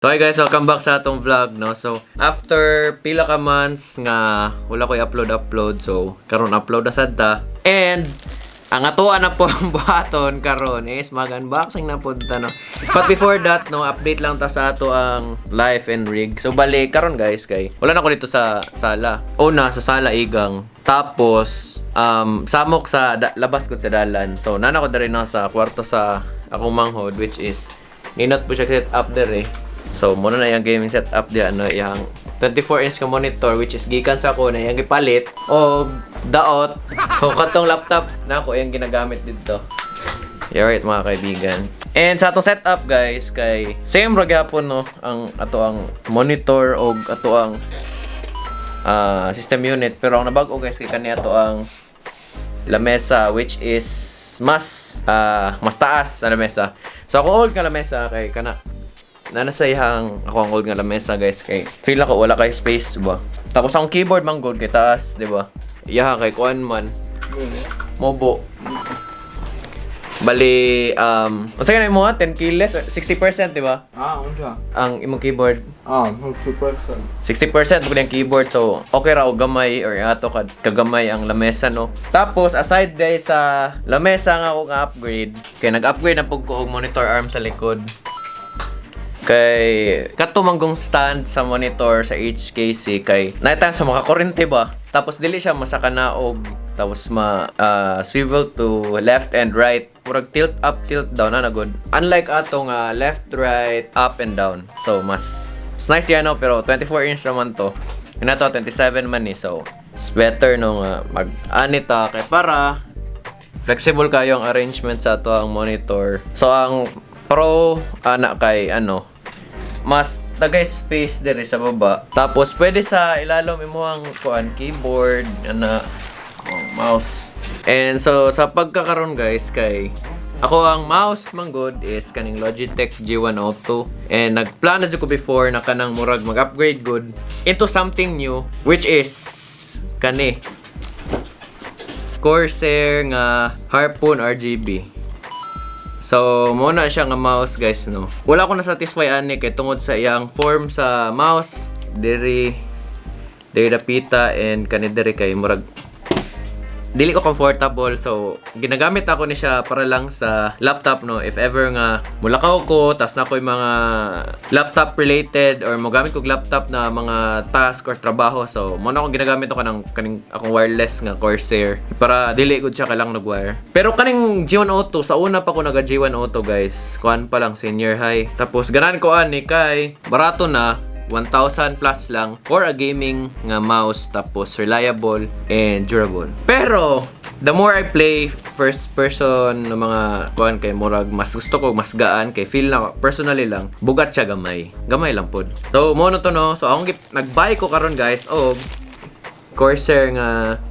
So hi guys, welcome back sa atong vlog, no. So after pila ka months nga wala ko'y upload, so karon upload na sad ta. And ang atoa na po ang buhaton karon is mag-unboxing na pud ta, no. But before that, no, update lang ta sa ato ang life and rig. So bali karon guys kay wala na ko dito sa sala. Una sa sala igang. Tapos samok sa labas ko sa dalan. So nana ko diri na sa kwarto sa akong manghod, which is ninot po siya set up dere. So, muna na yung gaming setup di ano, yung 24 inch ka monitor, which is gikan sa ako na yung gipalit og daot. So, katong laptop na ako yung ginagamit dito. You're right, mga kaibigan. And sa atong setup guys, kay same ra gyapon, no, ang ato ang monitor og ato ang system unit, pero ang nabag-o guys kay kani ato ang lamesa, which is mas taas sa lamesa. So ako old nga lamesa kay kana na nasa iyang ako ang old nga lamesa guys, kay feel ako wala kay space ba. Tapos ang keyboard man gud kay taas, di ba? Iyaha kay kuan man mobo. Bali unsa kanay mo 10 kilos 60%, di ba? Ah, unsa? Ang imong keyboard. Ah, 60%. 60% mo yung keyboard, so okay ra og gamay or ato kad kagamay ang lamesa, no. Tapos aside guys sa lamesa nga ako nga upgrade, kay nag-upgrade na pug ko og monitor arm sa likod. Kay kato manggong stand sa monitor sa HKC kay night time sa mga kuryente ba. Tapos dili siya masakanaog, tapos ma swivel to left and right. Murag tilt up, tilt down na good. Unlike ato nga left, right, up and down. So mas nice yan, no, pero 24 inch naman to. Yun na to, 27 man eh. So it's better no nga mag anita kay para flexible kayo ang arrangement sa ato ang monitor. So ang pro ana kay ano mas tagay space diri sa baba. Tapos pwede sa ilalom imo ang kuan keyboard ana oh, mouse. And so sa pagkakaroon guys kay ako ang mouse man good is kaning Logitech G102, and nagplano jud ko before na kanang murag mag-upgrade good into something new, which is kani Corsair nga Harpoon RGB. So, mo na siya nga mouse guys, no. Wala ko na-satisfy ani kay tungod sa iyang form sa mouse diri diri dapita and kani diri kay murag dili ko comfortable, so ginagamit ako ni siya para lang sa laptop, no, if ever nga mulakaw ko tas na ko'y mga laptop related or mogamit kog laptop na mga task or trabaho. So mo na akong ginagamit ako ng kaning akong wireless nga Corsair para dili gud siya kailang nag-wire. Pero kaning G102, sa una pa ko naga G102 guys, kuan pa lang senior high, tapos ganan ko ani kay barato na, 1,000 plus lang for a gaming nga mouse, tapos reliable and durable. Pero the more I play first person ng mga kuan kay murag mas gusto ko mas gaan kay feel na personally lang bugat siya gamay. Gamay lang pod. So mo na to, no. So akong nag-buy ko karon guys og Corsair nga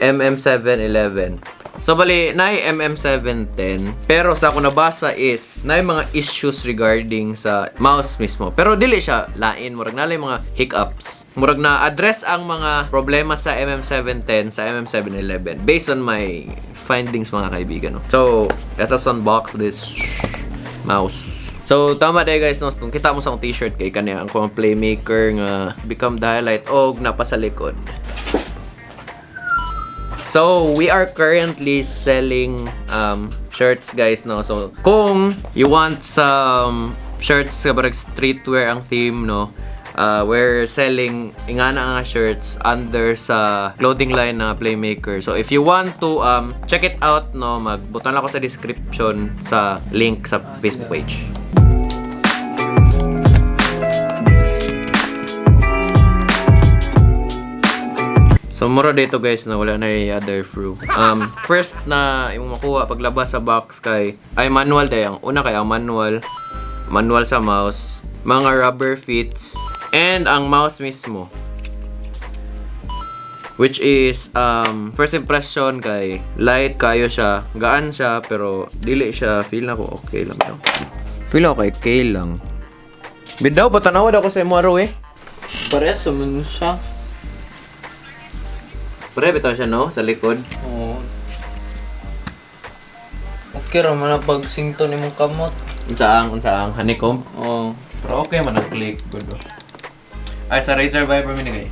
MM711. So bali naay MM710, pero sa ako nabasa is naay mga issues regarding sa mouse mismo. Pero dili siya lain, murag nalay mga hiccups. Murag na address ang mga problema sa MM710 sa MM711 based on my findings, mga kaibigan, no. So let us unbox this mouse. So tama day guys, no, kung kita mo sa akong t-shirt kay kani ang akong playmaker nga become the highlight og napa sa likod. So, we are currently selling shirts guys, no. So, kung you want some shirts sa barag streetwear ang theme, no, we're selling ingana nga shirts under sa clothing line na Playmaker. So, if you want to check it out, no, magbutan ako sa description sa link sa Facebook page. So, mura dito guys na wala na yung other fruit. First na imong makuha paglabas sa box kay ay manual tayo. Ang una kay ang manual, manual sa mouse, mga rubber feet, and ang mouse mismo. Which is first impression kay light kayo siya, gaan siya, pero dili siya feel na ko okay lang daw. Feel ako kay K lang. Bidaw patanawa daw ko sa imo aro eh. Parehas man siya. Pare bitaw siya, no, sa likod. Oo. Okay ra man ang pagsingto nimong kamot. Unsa ang honeycomb? Oo. Pero okay man ang click gud, oh. Ay, sa Razer Viper minigay.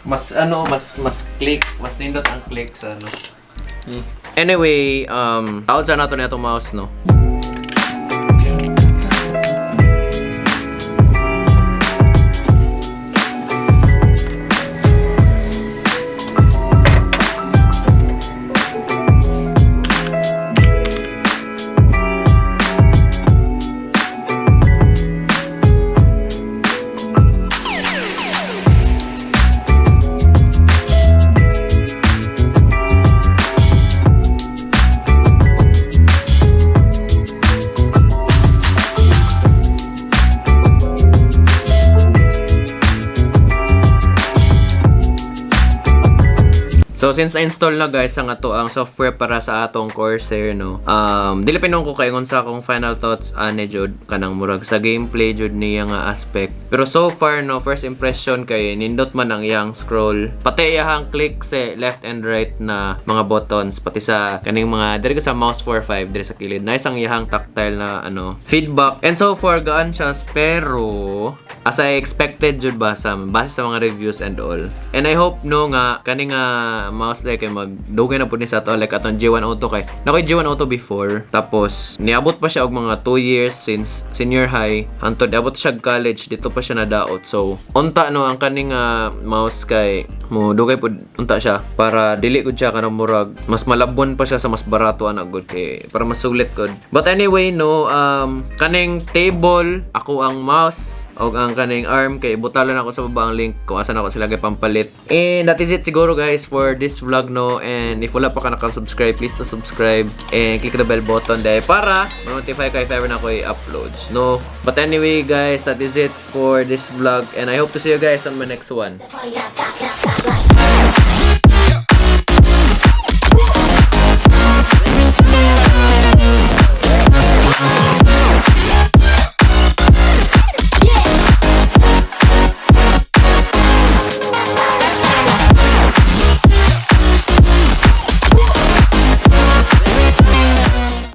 Mas ano, mas mas click, mas nindot ang click sa ano. Anyway, out sa nato na itong mouse, no? So since na-install na, guys, ang ato ang software para sa atong Corsair, no. Dili pa ko kaingon sa akong final thoughts ani jud kanang murag sa gameplay jud niya nga aspect. Pero so far, no, first impression kay nindot man ang iyang scroll. Pati iyang click sa left and right na mga buttons, pati sa kaning mga diri ko sa mouse 4 5 diri sa kilid. Nice ang iyang tactile na ano feedback. And so far gaan siya, pero as I expected jud ba sa base sa mga reviews and all. And I hope, no, nga kani nga mouse like kay magdugay na pud ni sa ato, like atong G1 Auto, kay nakoy G1 Auto before, tapos niabot pa siya og mga 2 years since senior high hantod abot siya og college, dito pa siya nadaot. So unta, no, ang kani nga mouse kay mo dugay pud unta siya para dili gud siya kanang murag mas malabon pa siya sa mas barato ana gud kay para mas sulit gud. But anyway, no, kaning table, ako ang mouse og ang kaning arm kay butalan ako sa baba ang link kung asa na ako sila pampalit. And that is it siguro, guys, for this vlog, no. And if wala pa ka naka-subscribe, please to subscribe and click the bell button dahil para ma-notify ka if ever na ako i-uploads, no. But anyway, guys, that is it for this vlog and I hope to see you guys on my next one. The party not stop.